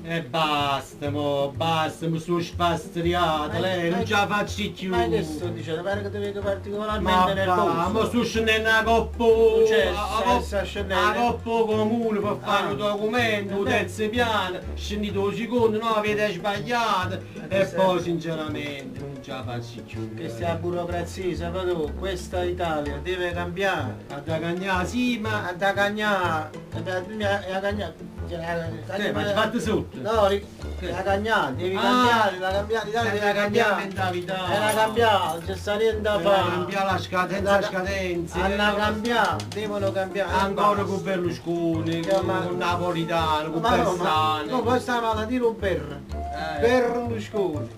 E basta mo, basta, mi sono sfasteriato, lei non ce la faccio più. Ma che sto dicendo? Pare che ti vedo particolarmente Ma nervoso. va, mo sto scendendo a coppa, Cioè, a sta- coppa, sta scendendo. a coppa comune per fare Ah. un documento, un Eh beh. terzo piano, scendito il secondo, no, avete sbagliato. Eh, E sì. poi sinceramente non ce la faccio più. Che sia burocrazia, Salvatore, questa Italia deve cambiare. A da cagnà, sì, ma... A da cagnà, a cagnà. Che, ma ci fate sotto? No, Che? la cagnà, devi Ah. cambiare, la cambiare, l'Italia È deve da cambiare cambiare. mentalità. È da cambiare, non c'è sta niente da È da fare. cambiare la scadenza, scadenza. Hanno cambiato, devono cambiare. Ancora Basta. con Berlusconi, Che con, ma- con Napolitano, con Ma no, ma Bersani. no, poi stiamo a dire un per. Eh. Berlusconi,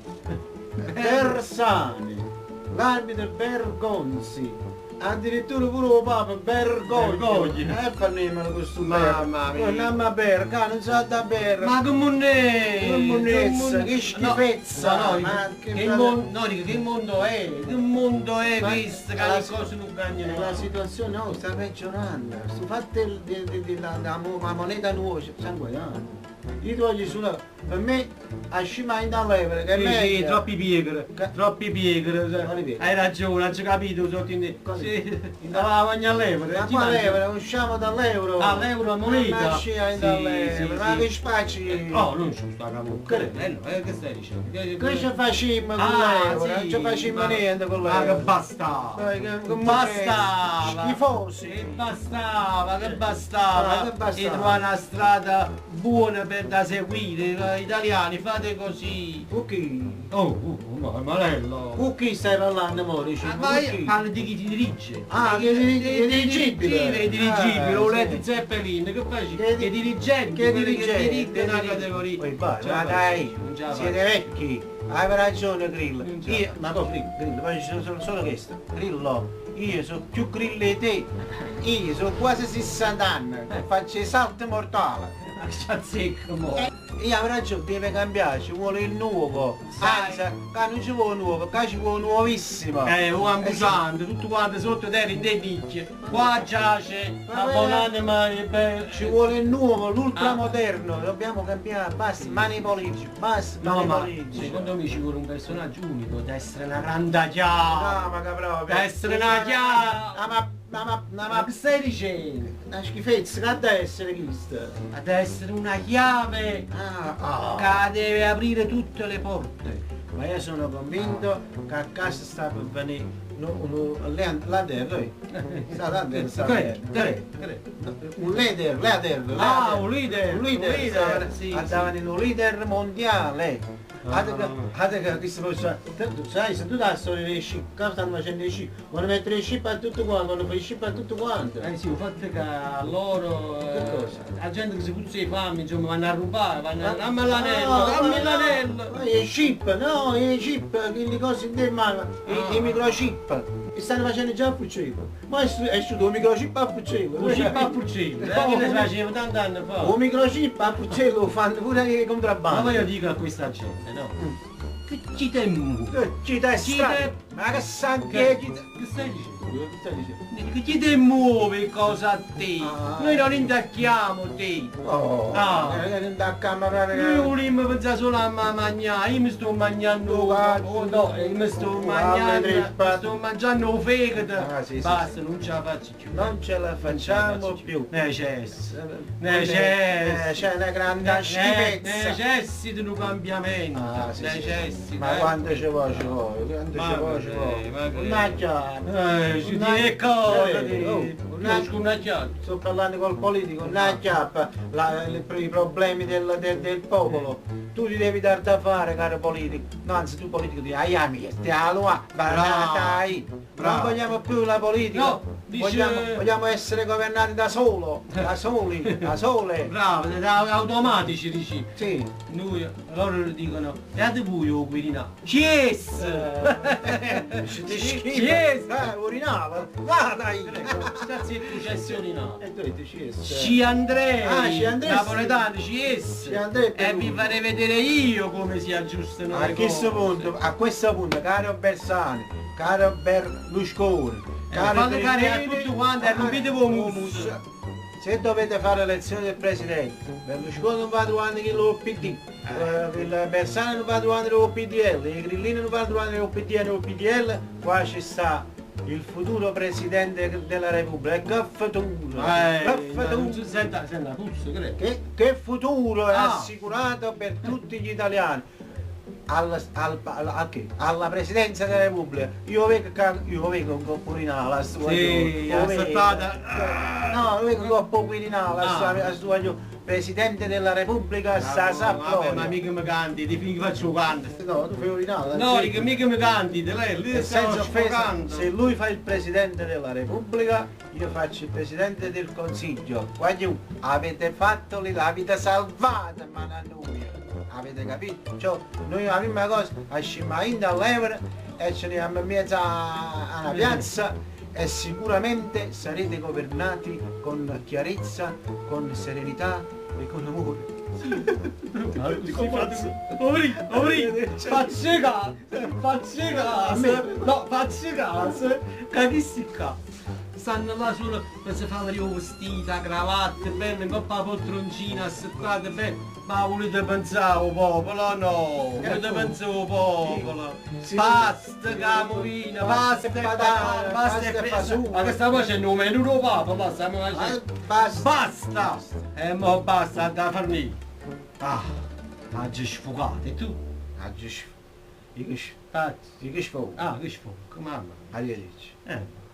Bersani, l'arbitro Bergonzi, addirittura pure il Papa Bergoglio. Bergoglio. E fanno questo Mamma mia. Mamma per, ca, non sa da per. Ma che monnezza! Che monnezza, che schifezza! No, no, Ma che, che- mondo, no, dico, che mondo è? Che mondo è Ma- questo che la le si- cose non cambiano? La situazione no, sta peggiorando. Sto fatto della moneta nuova, sta guardando. Io ti voglio sulla. Per me a scimare dall'Evere, che è Sì, sì, meglio. troppi piegre, Che- troppi piegre. Quali piegre? Hai ragione, ho capito, sottintendo. Quali? Sì, andava a mangiare all'Evere. Ma chi qua mangia? l'euro, usciamo dall'euro. Ah, l'euro a moneta? Ma scia Sì, dall'euro, sì, ma sì. che spacci? Oh, non ci sta capo. Che- Bello, che stai dicendo? Che, Che ci facciamo con Ah, l'euro? sì, Non ci facciamo ma- niente con Ma che l'euro. bastava! Dai, che- che bastava! Schifosi. Che bastava, che bastava! Ah, che bastava. E trovare una strada buona per da seguire. Italiani, fate così! Con chi? Oh, oh, ma Malello! Con chi stai parlando, mo? Dici, Ah, con ma io chi? parlo di chi ti dirige. Ah, che Di- di- che dirigibile. I dirigibili, Ah, ho sì. letto Zeppelin, che faci? Che di- I dirigenti, Che quelli dirigente? che dirigono una categoria. Poi vai, Ce la ma faccio, dai, non ce la siete faccio. vecchi, hai ragione Grillo. Non ce la Io, faccio. ma come Grillo, Grillo, poi ci sono solo, solo questo. Grillo, io sono più Grillo di te. Io sono quasi 60 anni, Eh. faccio i salti mortali. Ma ci azzecco mo. Io avevo ragione, deve cambiare, ci vuole il nuovo. Sai. Anzi, qua non ci vuole nuovo, qua ci vuole nuovissimo. Un ambusante, tutto quanto sotto terra in dei nicchie. Qua giace Ma la quella- buonanima e beh. Ci vuole il nuovo, l'ultramoderno, dobbiamo cambiare, basta, mani politici, basta, No, mani ma politici. secondo me ci vuole un personaggio unico, da essere una grande chiave. No, ma che proprio. Da essere una chiave. Ah, ma, ma, ma, ma, Ma ma, che stai dicendo? una schifezza, che deve essere questa? Ad essere una chiave Ah, ah. che deve aprire tutte le porte. Ma io sono convinto che a casa sta per venire no, un, la terra, sta la terra, sta Che? la Che? Che? Un leader, leader, Ah, un leader, un leader, un leader, sì, andava sì. in un leader mondiale. Ah. Guarda che si può tu sai, se tu la storia dei chip, qua stanno facendo i chip, vogliono mettere i chip a tutto quanto, vogliono fare i chip a tutto quanto. Eh sì, il fatto che loro, Che cosa? la gente che si puzza di fame, insomma, vanno a rubare, vanno a... Dammi No, l'anello, dammi no, l'anello! no, I chip, no, i chip, quelle cose in mano, Ah. i, i microchip. E stanno facendo già a Fuccello. Ma è, è uscito un microchip a Fuccello. Un chip a Fuccello, eh, che ne faceva tanti anni fa. Un microchip a Fuccello lo fanno pure i Ma contrabbando. io dico a questa gente, no? Che ci temo? Che ci dai Ci strada? te- Ma che sangue Che, chi che stai dicendo? Che stai dicendo? Che chi ti muove cosa a te? Ah. Noi non intacchiamo te. Oh, Ah. eh, da camera Noi vogliamo pensare solo a mangiare, io mi sto mangiando, Tu cazzo. oh, no, io mi sto Tu mangiando, alle trippa. sto mangiando un fegato. Ah, sì, sì, Basta, sì. non ce la faccio più. Non ce la Non ce la facciamo faccio più. Necessita. Eh, Necessita. C'è una grande schifezza. Necessita un cambiamento. Ah, sì, sì. Necessita. Ma eh. quando ci vuole ci vuole, quando Ma ci vuole ci che- vuole. ma che- Mannaggia! Eh, ci dire cosa Eh, di... oh, Non scunnacchiato. Sto parlando col politico, mannaggia, i problemi del popolo. Tu ti devi dar da fare, caro politico. No, anzi, tu politico ti aiami, stiamo là, dai. Non Bravo. vogliamo più la politica. No, dice- vogliamo, essere governati da solo, da soli, da sole. Bravo, da automatici dici. Sì. Noi, loro dicono, date voi o Quirinale. Yes! Eh, ti schifo. Yes! Urinava. Guarda dai. Sta zitto, c'è urinato. E tu dici yes. Ci andrei! Ah, ci andresti? Napoletano, ci yes! Ci andrei per E vi lui. farei vedere io come si aggiustano A le questo cose. punto, a questo punto, caro Bersani, caro Berlusconi, caro fate cari a Grillini, tutti quanti, e rompete voi oh, mus. Se dovete fare l'elezione del presidente, Berlusconi non va trovando chi lo PD, il Bersani non va trovando il PDL, i Grillini non va trovando il PD e il PDL, qua ci sta il futuro presidente della Repubblica. Che futuro! Che futuro! Senta, senta, puzza, credo. Che futuro è Ah. assicurato per tutti gli italiani? Al che? Alla presidenza della Repubblica. Io vedo che io vedo un coppo Quirinale a sto Sì, guaglione. ha saltata. No, io vedo un coppo Quirinale Ah. a sto guaglione. Presidente della Repubblica sa sa Vabbè, ma mica mi candidi, finché faccio canto. No, tu fai urinare. No, dico mica mi candidi, lei, lì Nel stiamo senso offesa, sfogando. se lui fa il Presidente della Repubblica, io faccio il Presidente del Consiglio. Guagliù, avete fatto la vita salvata, ma a noi. Avete capito? Cioè, noi la prima cosa, usciamo in dall'Evera e ce ne andiamo in mezzo a una piazza e sicuramente sarete governati con chiarezza, con serenità e con amore. Ori, ori, facci caso, facci caso, no, facci caso, capisci qua. Stanno là solo per si fanno i vestiti, la cravatta, bene, un po' la poltroncina, assettate bene, ma volete pensare al popolo? No, volete pensare al popolo. Sì. Basta camovina, basta e patane, basta e fasulli. Ma che stiamo facendo un menù do papa, ma stiamo facendo... Basta! Basta! E mo basta da fornire. Ah, ma già sfogato, e tu? Ah, già sf- Io che Cazzo. io che sfogo. Ah, che sfogo, mamma. Arrivederci. Eh.